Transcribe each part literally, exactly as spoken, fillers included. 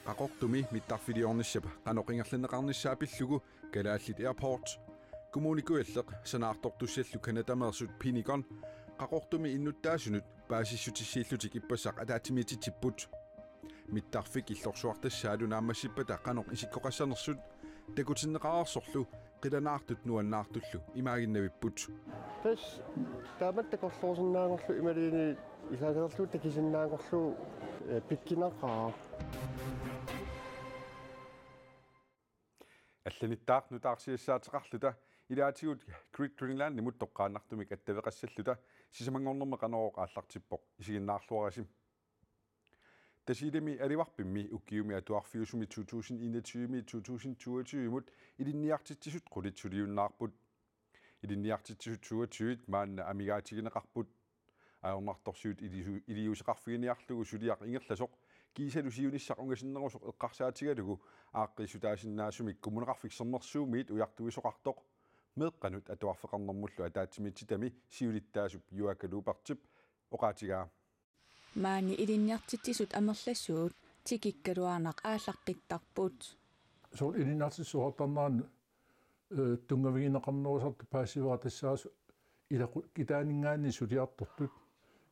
Qaqortumi mittarfiliornissap qanoq ingerlanneqarnissaa pillugu Kalaallit Airport, Kommune Kujalleq sanaartortussallu Canadameersut Pinicorn Qaqortumi innuttaasunut paasissutissiillutik ippassaq ataatsimiititsipput. Mittarfik illorsuartassaalu naammassippata qanoq isikkoqassanersut takutinneqareersorlu qilanaartut nuannaartullu imaaginnavipput. Tassa taamatut takorluusinnaanngorlugu imaluunniit ilaasalerlugu takusinnaanngorlugu, eh, pikkunaqaaq. Allanittaaq nutaarsiassaateqarluta ilaatigut Great Greenlandimut toqqaannartumik attaveqassalluta sisamanngornermi Qanorooq aallartippoq, isiginnaarluarisi. Tasiilami Alivarpimmi ukiumi atuarfiusumi to tusind enogtyve-mi to tusind toogtyve-mut ilinniartitsisut qulit suliunnaarput. Ilinniartitsisut toogtyve maanna amigaatigineqarput. Ajornartorsiut iliu-, iliuuseqarfiginiarlugu suliaq ingerlasoq kiisalu siunissaq ungasinnerusoq eqqarsaatigalugu aaqqiissutaasinnaasumik Kommuneqarfik Sermersuumiit ujartuisoqartoq meeqqanut atuarfeqarnermullu ataatsimiititami siulittaasup Juaaka Lyberthip oqaatigaa. Maani ilinniartitsisut amerlasuut tikikkaluarnaq aallaqqittarput. Soorlu ilinniartitsisuartarnerani, eh, tunngavigineqarnerusartut paasivara tassaasoq ilaqu-, kitaaninngaanniit suliartortut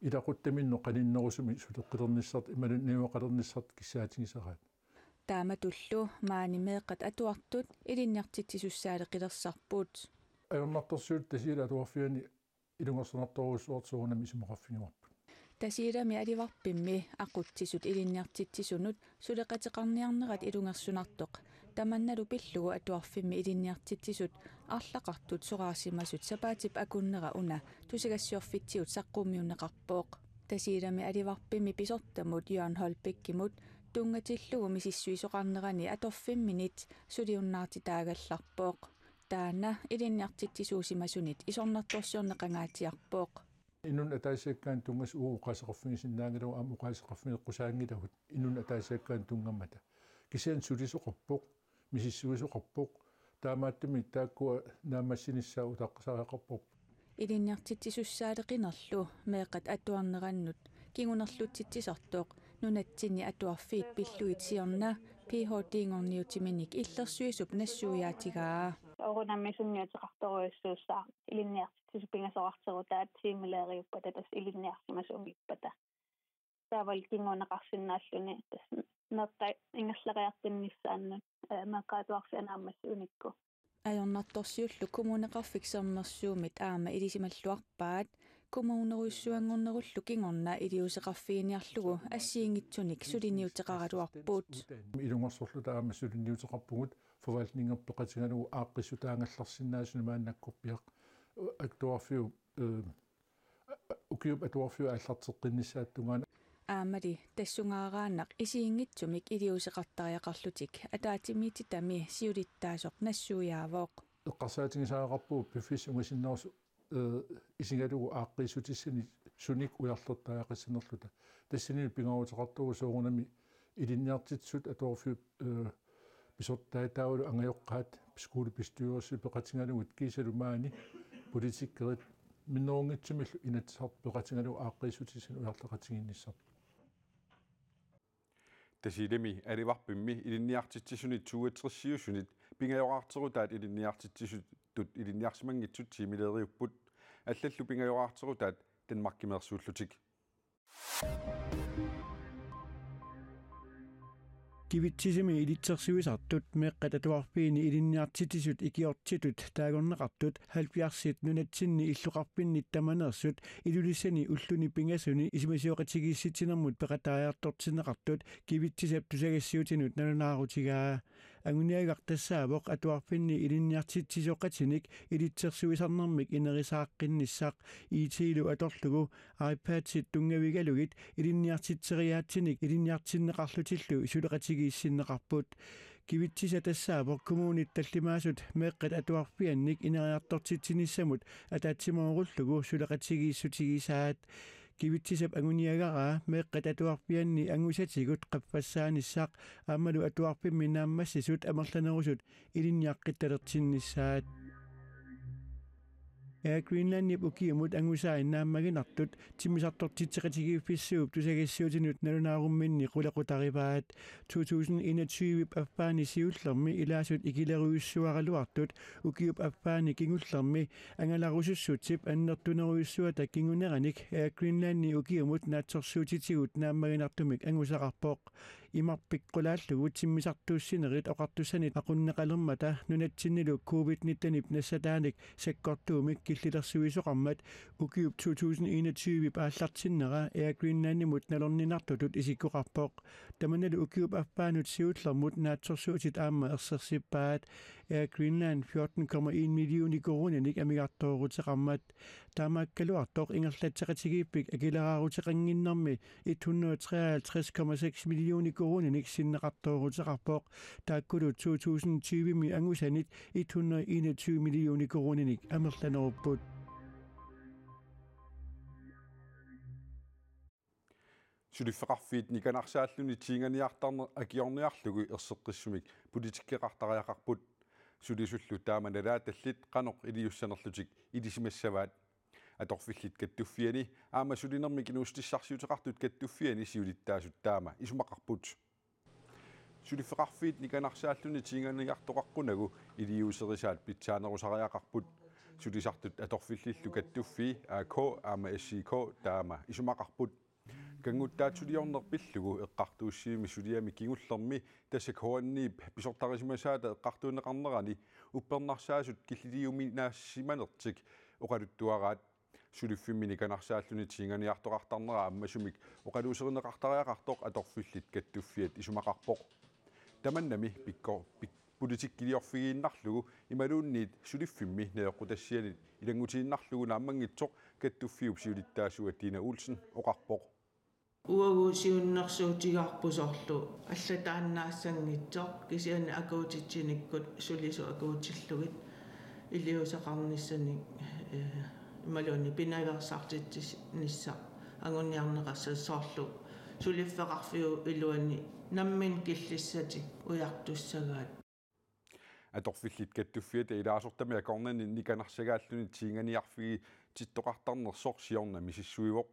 ilaquttaminnut qaninnerusumik suleqqilernissartik imaluunniit najugaqalernissartik kissaatigisaraat. Taamatullu maani meeqqat atuartut ilinniartitsisussaaleqilersarput. Ajornartorsiut Tasiilami Atuarfiani ilungersunartorujussuartut soorunami isumaqarfigivarput. Tasiilami Alivarpimmi aqutsisut ilinniartitsisunut suleqateqarniarnerat ilungersunartoq tamannalu pillugu atuarfimmi ilinniartitsisut arlaqartut soraarsimasut sapaatip akunnera una tusagassiorfitsigut saqqummiunneqarpoq. Tasiilami Alivarpimmi pisortamut Jørgen Holbækimut tunngatillugu misissuisoqarnerani atorfimminit suliunnaartitaagallarpoq. Taanna ilinniartitsisuusimasunit isornartorsiorneqangaatsiarpoq. Inunnut ataasiakkaanut tunngasut uagut oqaaseqarfigisinnaanngilagut aamma oqaaseqarfigeqqusaanngilagut inunnut ataasiakkaanut tunngammata. Kisianni sulisoqarpoq, misissuisoqarpoq, taamaattumik taakkua naammassinissaat utaqqisariaqarparput. Ilinniartitsisussaaleqinerlu meeqqat atuarnerannut kingunerlutsitsisartoq nunatsinni atuarfiit pillugit siorna Ph.D.-nngorniutiminik illersuisup nassuiaatigaa. Soorunami sunniuteqartorujussuussaaq ilinniartitsisut pingasoqarterutaat timelæreriuppata tassa ilinniarsimasunngippata. Taavalu kinguneqarsinnaalluni tassa meeqqat ingerlariartinnissaannut, eh, meeqqat atuarfiannaammat unikku. Ajornartorsiullu Kommuneqarfik Sermersuumit aamma ilisimalluarpaat, kommunerujussuanngornerullu kingorna iliuuseqarfiginiarlugu assigiinngitsunik suliniuteqaraluarput. Ilungersorluta aamma suliniuteqarpugut forvaltningerput peqatigalugu aaqqissutaagallarsinnaasunik maannakkorpiaq atuarfiup, eh, ukiup atuarfiup aallarteqqinnissaata tungaanut. Aammali tassungaaraannaq isiginngitsumik iliuuseqartariaqarlutik ataatsimiititami siulittaasoq nassuiaavoq. Eqqarsaatigisariaqarpugut piffissap ungasinnerusoq, eh, isigalugu aaqqiissutissanik sunik ujarlertariaqassanerluta. Tassanilu pingaaruteqartoq soorunami ilinniartitsisut atuarfiup, eh, pisortai taavalu angajoqqaat skolebestyrelsi peqatigalugit kiisalu maani politikerit minnerunngitsumillu Inatsisartut peqatigalugit aaqqiissutissanik ujarleqatigiinnissarput. Tasiilami Alivarpimmi ilinniartitsisunit toogtresiusunit pingajoraarterutaat ilinniartitsisutut ilinniarsimanngitsut timelæreriupput, allallu pingajoraarterutaat Danmarkimeersuullutik. Kivitsisami ilitsersuisartut meeqqat atuarfiini ilinniartitsisut ikiortitut taagorneqartut halvfjerdsit nunatsinni illoqarfinni tamaneersut Ilulissani ulluni pingasuni isumasioqatigiissitsinermut peqataajartortinneqartut Kivitsisap tusagassiuutinut nalunaarutigaa. Anguniagaq tassaavoq atuarfinni ilinniartitsisoqatinik ilitsersuisarnermik inerisaaqqinnissaa I T-lu atorlugu iPadsit tunngavigalugit ilinniartitseriaatsinik ilinniartinneqarlutillu suleqatigiissinneqarput. Kivitsisat tassaavoq kommunit tallimaasut meeqqat atuarfiannik ineriartortitsinissamut ataatsimoorullugu suleqatigiissutigisaat. Kivitsisap anguniagaraa meeqqat atuarfianni angusatigut qaffassaanissaq aammalu atuarfimmi naammassisut amerlanerusut ilinniaqqittalertinnissaat. Air Greenlandip ukiumut angusaat naammaginartut timmisartortitseqatigiiffissuup tusagassiuutinut nalunaarumminni qulequtarivaat. To tusind enogtyve affaani siullermi ilaasut ikilerujussuaraluartut ukiup affaani kingullermi angalarusussutsip annertunerujussuata kinguneranik Air Greenlandi ukiumut naatsorsuutitigut naammaginartumik angusaqarpoq. Imarpik qulaallugu timmisartuussinerit oqartussanit aqunneqalermata nunatsinnilu covid nittenip nassataanik sakkortuumik killilersuisoqarmat ukiup to tusind enogtyve aallartinnera Air Greenlandimut nalorninartutut isikkoqarpoq. Tamannalu ukiup affaanut siullermut naatsorsuutit aamma ersersippaat. Air Greenland fjorten komma en millioner koruuninik amigartooruteqarmat. Taamaakkaluartoq ingerlatseqatigiiffik akileraaruteqannginnermi et hundrede og treoghalvtreds komma seks millioner koruuninik sinneqartooruteqarpoq. Taakkulu to tusind tyve-mi angusanit et hundrede enogtyve millioner koruuninik amerlanerupput. Suliffeqarfiit nikanarsaalluni tiinganiartarneq akiorniarlugu erseqqissumik politikkeqartariaqarput. Sulisullu taama nalaatallit qanoq iliussanerlutik ilisimassavaat. Atorfillit Kattuffiani aamma sulinermik inuussutissarsiuteqartut Kattuffiani siulittaasut taama isumaqarput. Suliffeqarfiit nikanarsaalluni tiinganiartoqaqqunagu iliuuserisaat pitsaanerusariaqarput. Sulisartut atorfillillu Kattuffii, A K aamma S I K taama isumaqarput. Kannguttaatsuliorneq pillugu eqqartuussivimmi suliami kingullermi tassa K N I-p pisortarisimasaata eqqartuunneqarnerani uppernarsaasut killiliuminaassimanertik oqaluttuaraat. Suliffimmi nikanarsaalluni tiinganiartoqartarnera ammasumik oqaluuserineqartariaqartoq atorfillit Kattuffiat isumaqarpoq. Tamannami pikko-, pik-, politikkiliorfigiinnarlugu imaluunniit suliffimmi najoqqutassianit ilanngutiinnarlugu naammanngitsoq Kattuffiup siulittaasua Dina Olsen oqarpoq. Uagut siunnersuutigaarput soorlu allataannaassanngitsoq kisianni akuutitsinikkut sulisut akuutillugit iliuuseqarnissanik, eh, imaluunniit pinaveersaartitsissinissaq anguniarneqassasoq soorlu suliffeqarfiup iluani nammineq killissatik ujartussagaat. Atorfillit Kattuffiata ilaasortami akornanni nikanarsagaalluni tiinganiarfigitittoqartarnersoq siorna misissuivoq.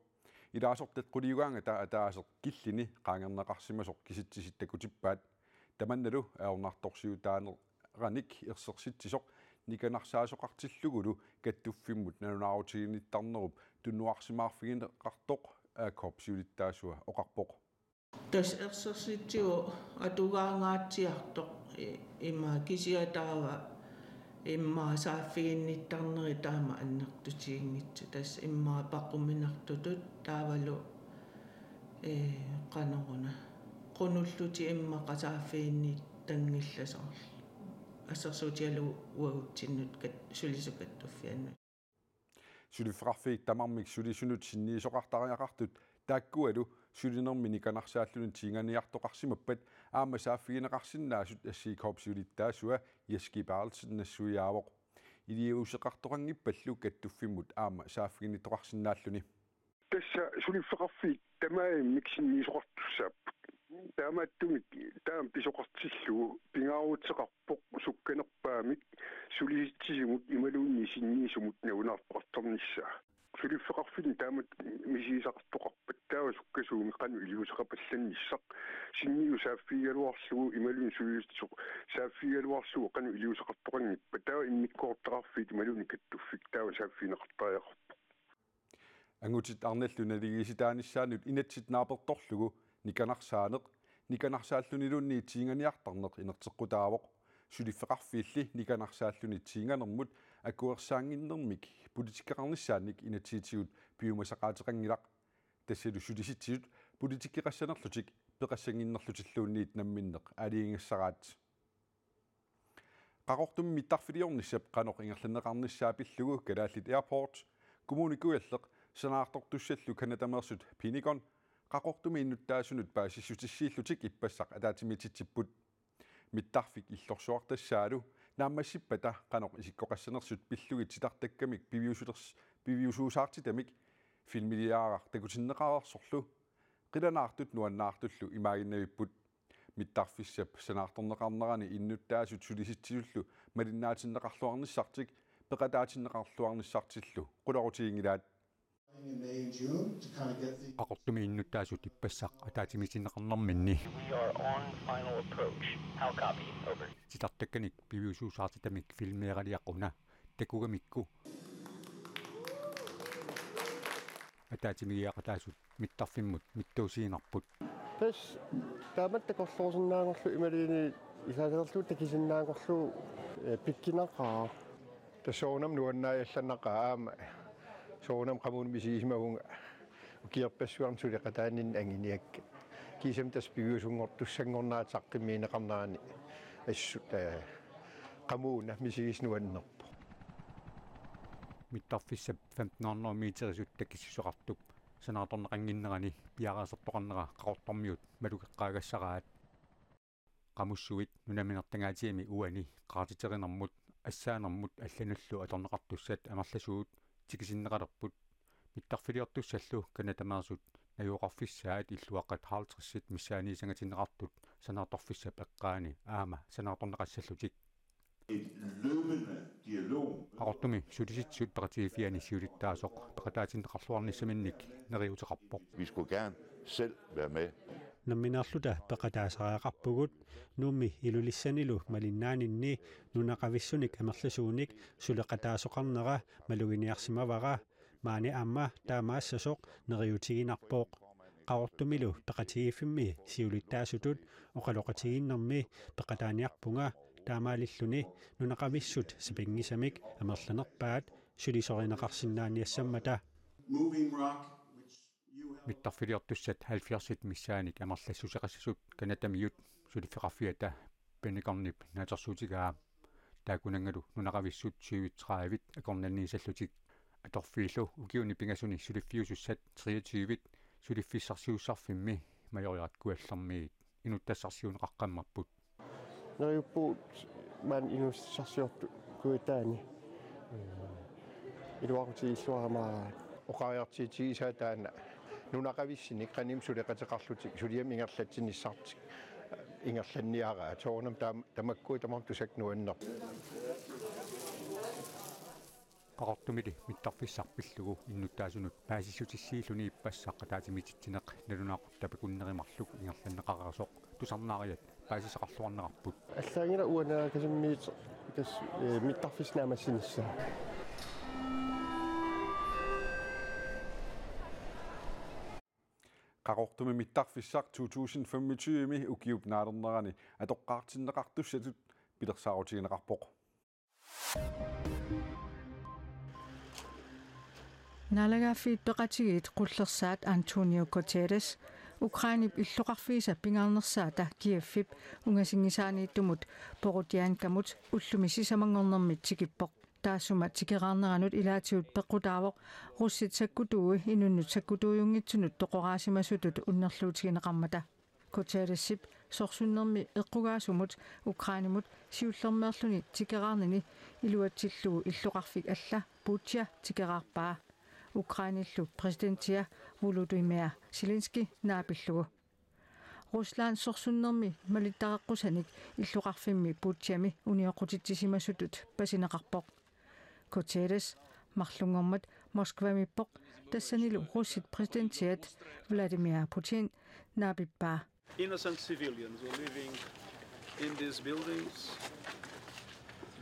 Ilaasortat quliugaangata ataaseq killini qaangerneqarsimasoq kisitsisit takutippaat. Tamannalu ajornartorsiutaaneq- ranik ersersitsisoq nikanarsaasoqartillugulu Kattuffimmut nalunaarutiginittarnerup tunuarsimaarfigineqartoq A K-p siulittaasua oqarpoq. Tassa ersersitsivoq atugaangaatsiartoq i-, ima kisianni taava immaqa saaffiginnittarneri taama annertutiginngitsut. Tassa immaqa paquminartutut taavalu, eh, qanoruna. Qunullutik immaqa saaffiginnittanngillat soorlu. Assersuutigalugu uagutsinnut kat-, sulisut Kattuffiannut. Suliffeqarfiit tamarmik sulisunut sinniisoqartariaqartut taakkualu sulinermi nikanarsaalluni tiinganiartoqarsimappat aamma saaffigineqarsinnaasut S I K-p siulittaasua Jess G. Berthelsen nassuiaavoq. Iliuuseqartoqanngippallu Kattuffimmut aamma saaffiginnittoqarsinnaalluni. Tassa suliffeqarfiit tamarmik sinniisoqartussaapput. Taamaattumik taama pisoqartillugu pingaaruteqarpoq sukkanerpaamik sulisitsisumut imaluunniit sinniisumut nalunaartoqartarnissaa. Suliffeqarfinni taamatut misigisaqartoqarpat taava sukkasuumik qanoq iliuuseqapallannissaq, sinniisoq saaffigigaluarlugu imaluunniit sulisoq saaffigigaluarlugu qanoq iliuuseqartoqanngippat, taava immikkoortitaqarfiit imaluunniit Kattuffik taava saaffigineqartariaqarpoq. Angutit arnallu naligiissitaanissaannut inatsit naapertorlugu nikanarsaaneq, nikanarsaalluniluunniit tiinganiartarneq inerteqqutaavoq. Suliffeqarfiilli nikanarsaalluni tiinganermut akuersaannginnermik politikkeqarnissaannik inatsisitigut piumasaqaateqanngilaq. Tassalu sulisitsisut politikkeqassanerlutik peqassannginnerlutilluunniit namminneq aalajangigassaraat. Qaqortumi mittarfiliornissap qanoq ingerlanneqarnissaa pillugu Kalaallit Airports, Kommune Kujalleq, sanaartortussallu Canadameersut Pinigon Qaqortumi innuttaasunut paasissutissiillutik ippassaq ataatsimiititsipput. Mittarfik illorsuartassaalu naammassippata qanoq isikkoqassanersut pillugit titartakkamik piviusulers-, piviusuusaartitamik filmiliaaraq takutinneqareersorlu qilanaartut nuannaartullu imaaginnavipput. Mittarfissap sanaartorneqarnerani innuttaasut sulisitsisullu malinnaatinneqarluarnissartik peqataatinneqarluarnissartillu qularutiginngilaat. Qaqortumi innuttaasut ippassaq ataatsimiitinneqarnerminni. We are on final approach. How copy? Over. Titartakkanik piviusuusaartitamik filmeeraliaq una takugamikku. Ataatsimiigiaqataasut mittarfimmut mittuusiinarput. Tassa taamatut takorluusinnaanngorlugu imaluunniit isaaserlugu takusinnaanngorlugu, eh, pikkunaqaaq. Tassa soorunami nuannaajallannaqaaq aamma soorunami qamuuna misigisimavunga ukiorpassuarni suleqataaninni anguniakkat. Kiisami tassa piviusunngortussanngornera saqqummiunneqarnerani assut, eh, qamuuna misigisaq nuannerpoq. Mittarfissap femten hundrede meterisut takissuseqartup sanaartorneqannginnerani piareersartoqarnera Qaqortormiut malugeqqaagassaraat. Qamussuit nunaminertangaatsiami uani qaartiterinermut assaanermut allanullu atorneqartussat amerlasuut tikisinneqalerput. Mittarfiliortussallu Canadameersut najugaqarfissaat illuaqqat halvtredsit missaaniissangatinneqartut sanaartorfissap eqqaani aamma sanaartorneqassallutik. Et løbende dialog. Qaqortumi Sulisitsisut peqatigiiffianni siulittaasoq peqataatinneqarluarnissaminnik neriuuteqarpoq. Vi skulle gerne selv være med. Nammineerluta peqataasariaqarpugut Nuummi Ilulissanilu malinnaaninni nunaqavissunik amerlasuunik suleqataasoqarnera maluginiarsimavara, maani aamma taamaassasoq neriuutiginarpoq. Qaqortumilu peqatigiiffimmi siulittaasutut oqaloqatigiinnermi peqataaniarpunga, taamaalilluni nunaqavissut sapinngisamik amerlanerpaat sulisorineqarsinnaaniassammata. Moving Rock, which you have. Mittarfiliortussat halvfjerdsit missaannik amerlassuseqassasut Canadamiut suliffeqarfiata Pentagonip naatsorsuutigaa. Taakkunanngalu nunaqavissut syvogtredive akornanniissallutik. Atorfiillu ukiuni pingasuni suliffiusussat treogtyve suliffissarsiussarfimmi Majoriat Kujallermiit inuttassarsiuunneqaqqammerput. Neriuppugut maani inuttassarsiortut kujataani. Iluaqutigilluarama oqariartuutigisaa taanna nunaqavissunik qanimut suleqateqarlutik suliami ingerlatsinissartik ingerlanniaraat. Soorunami taam-, tamakkua tamarmik tusakka nuannerput. Qaqortumili mittarfissaq pillugu innuttaasunut paasissutissiilluni ippassaq ataatsimiititsineq nalunaaqutaq tapakunnerup marluk ingerlanneqareersoq tusarnaariat paasisaqarluarnerarput. Allaanngilaq uanga naakasimmiit tassa, eh, mittarfissaq naammassinissaa. Qaqortumi mittarfissaq to tusind femogtyve-mi ukiup naalernerani atoqqaartinneqartussatut pilersaarutigineqarpoq. Naalagaaffiit Peqatigiit qullersaat Antonio Guterres Ukrainep illoqarfiisa pingaarnersaata Kievip ungasinngisaaniittumut Borodjankamut ullumi sisamanngornermi tikippoq. Taassuma tikeraarneranut ilaatigut peqqutaavoq russit sakkutuui inunnut sakkutuujunngitsunut toqoraasimasutut unnerluutigineqarmata. Guterresip sorsunnermi eqqugaasumut Ukrainemut siullermeerluni tikeraarnini iluatsillugu illoqarfik alla Bucha tikeraarpaa, Ukrainellu præsidentia Volodymyr Zelensky naapillugu. Rusland sorsunnermi malittareqqusanik illoqarfimmi Buchami unioqqutitsisimasutut pasineqarpoq. Guterres marlunngormat Moskvamiippoq, tassanilu russit præsidentiat Vladimir Putin naapippaa. Innocent civilians were living in these buildings.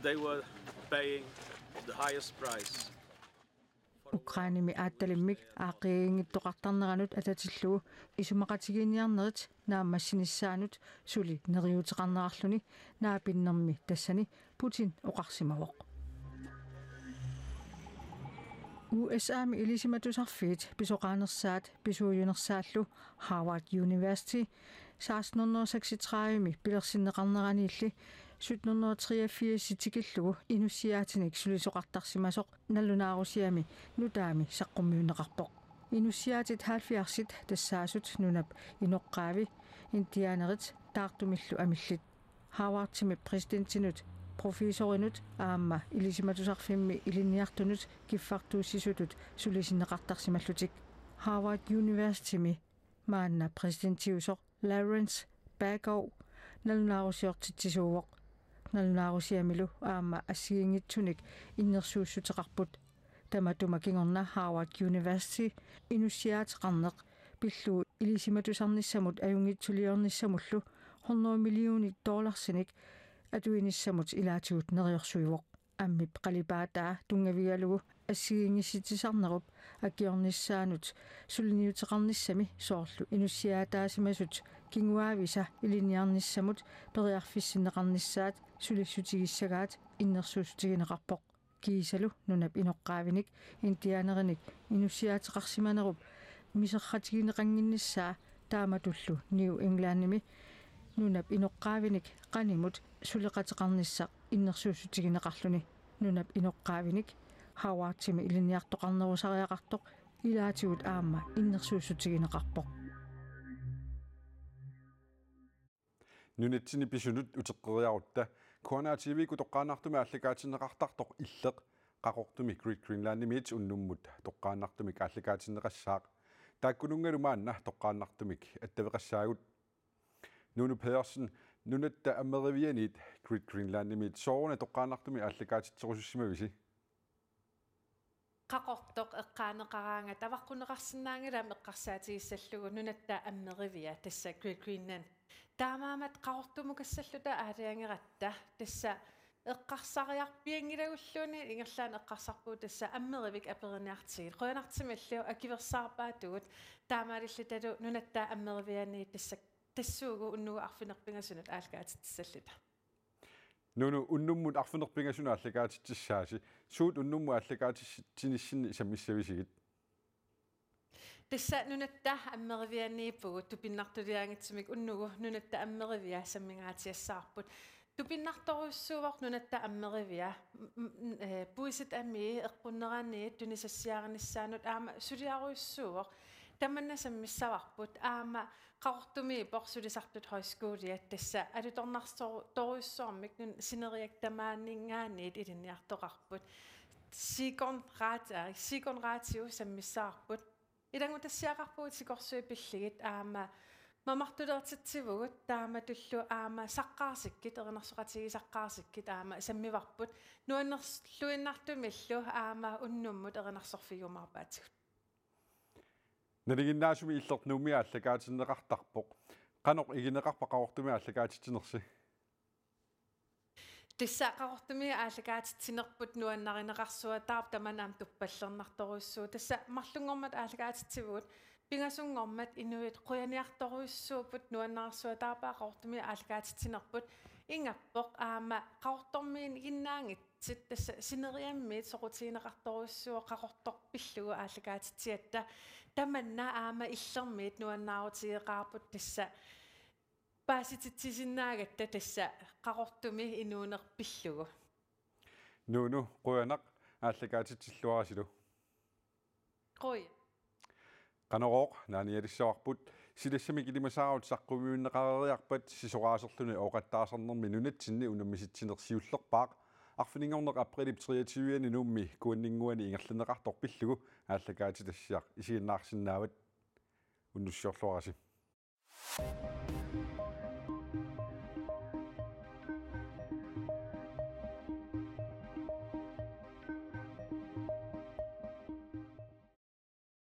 They were paying the highest price. Ukrainemi aattalimmik aaqqiaginngittoqartarneranut atatillugu isumaqatigiinniarnerit naammassinissaanut suli neriuuteqarnerarluni naapinnermi tassani Putin oqarsimavoq. U S A-mi ilisimatusarfiit pisoqaanersaat pisuujunersaallu Harvard University seksten hundrede seksogtredive-mi pilersinneqarneraniilli sytten hundrede treogfirs tikillugu inussiaatinik sulisoqartarsimasoq nalunaarusiami nutaami saqqummiunneqarpoq. Inussiaatit halvfjerdsit tassaasut nunap inoqqaavi, indianerit taartumillu amillit. Harvardimi præsidentinut, professorinut aamma ilisimatusarfimmi ilinniartunut kiffartuussisutut sulisinneqartarsimallutik. Harvard Universitymi maanna præsidentiusoq Lawrence Bagow nalunaarusiortitsisuuvoq. nalunaarusiamilu aamma assigiinngitsunik innersuussuteqarput. Tamatuma kingorna Harvard University inussiaateqarneq pillugu ilisimatusarnissamut ajunngitsuliornissamullu hundrede millionit dollarsinik atuinissamut ilaatigut neriorsuivoq. Ammip qalipaataa tunngavigalugu assigiinngissitsisarnerup akiornissaanut suliniuteqarnissami soorlu inussiaataasimasut kinguaavisa ilinniarnissamut periarfissinneqarnissaat sulissutigissagaat innersuussutigineqarpoq. Kiisalu nunap inoqqaavinik indianerinik inussiaateqarsimanerup miserratigineqannginnissaa taamatullu New Englandimi nunap inoqqaavinik qanimut suleqateqarnissaq innersuussutigineqarluni. Nunap inoqqaavinik Harvardimi ilinniartoqarnerusariaqartoq ilaatigut aamma innersuussutigineqarpoq. Nunatsinni pisunut uteqqeriarutta K N R T V-kkut toqqaannartumik aallakaatinneqartartoq Illeq Qaqortumi Great Greenlandimiit unnummut toqqaannartumik aallakaatinneqassaaq. Taakkununngalu maanna toqqaannartumik attaveqassaagut. Nuunu Pedersen, Nunatta Ammerivianiit Great Greenlandimiit sooruna toqqaannartumik aallakaatitserusussimavisi? Qaqortoq eqqaaneqaraangat avaqqunneqarsinnaanngilaq eqqarsaatigissallugu Nunatta Ammerivia, tassa Great Greenland. Taamaammat Qaqortumukassalluta aalajangeratta tassa eqqarsariarpianngilagulluunniit ingerlaannaq eqqarsarpugut tassa Ammerivik aperiniartigit. Qujanartumillu akuersaarpaatigut, taamaalillutalu Nunatta Ammerivianiit tassa tassuugu unnugu arfineq-pingasunut aallakaatitsissalluta. Nuunu, unnummut arfineq-pingasunut aallakaatitsissaasi. Suut unnummut aallakaatitsinissinni sammissavisigit? Tassa Nunatta Ammerivianiippugut, tupinnartuliaanngitsumik unnugu Nunatta Ammerivia sammingaatsiassavarput. Tupinnartorujussuuvoq Nunatta Ammerivia, m-, m-, eh, puisit amii eqqunneraniit tunisassiarinissaannut aamma suliarujussuuvoq. Tamanna sammissavarput aamma Qaqortumiippoq sulisartut højskoliat, tassa alutornartorujussuarmik nun-, sineriak tamaaninngaanniit ilinniartoqarput. Siikon Raati-, aa, Siikon Raatiup sammissavarput. Ilanngutassiaqarpugut sikorsuit pillugit aamma mamartuleertitsivugut taamatullu aamma saqqaarsikkut, erinarsoqatigiit saqqaarsikkut aamma sammivarput. Nuannerluinnartumillu aamma unnummut erinarsorfigiumaarpaatigut. Nalinginnaasumik Illeq Nuummi aallakaatinneqartarpoq. Qanoq igineqarpa Qaqortumi aallakaatitsinersi? Tassa Qaqortumi aallakaatitsinerput nuannarineqarsuataarpoq, tamanna aamma tuppallernartorujussuuvoq. Tassa marlunngormat aallakaatitsivugut, pingasunngormat inuit qujaniartorujussuupput, nuannarsuataarpaa Qaqortumi aallakaatitsinerput. Ingappoq aamma Qaqortormiinnginnaanngitsoq, tassa sineriammiit soqutigineqartorujussuuvoq Qaqortoq pillugu aallakaatitsigatta. Tamanna aamma Illermiit nuannaarutigeqaarput, tassa paasititsisinnaagatta tassa Qaqortumi inuuneq pillugu. Nuunu, qujanaq aallakaatitsilluarisilu. Qujan. Qanorooq naanialissavarput, silassamik ilimasaarut saqqumiunneqareeriarpat sisoraaserluni ooqattaasarnermi nunatsinni unammisitsineq siullerpaaq. Arfininngorneq aprilip treogtyve-ani Nuummi kuanninnguani ingerlanneqartoq pillugu aallakaatitassiaq isiginnaarsinnaavat. Unnussiorluarisi.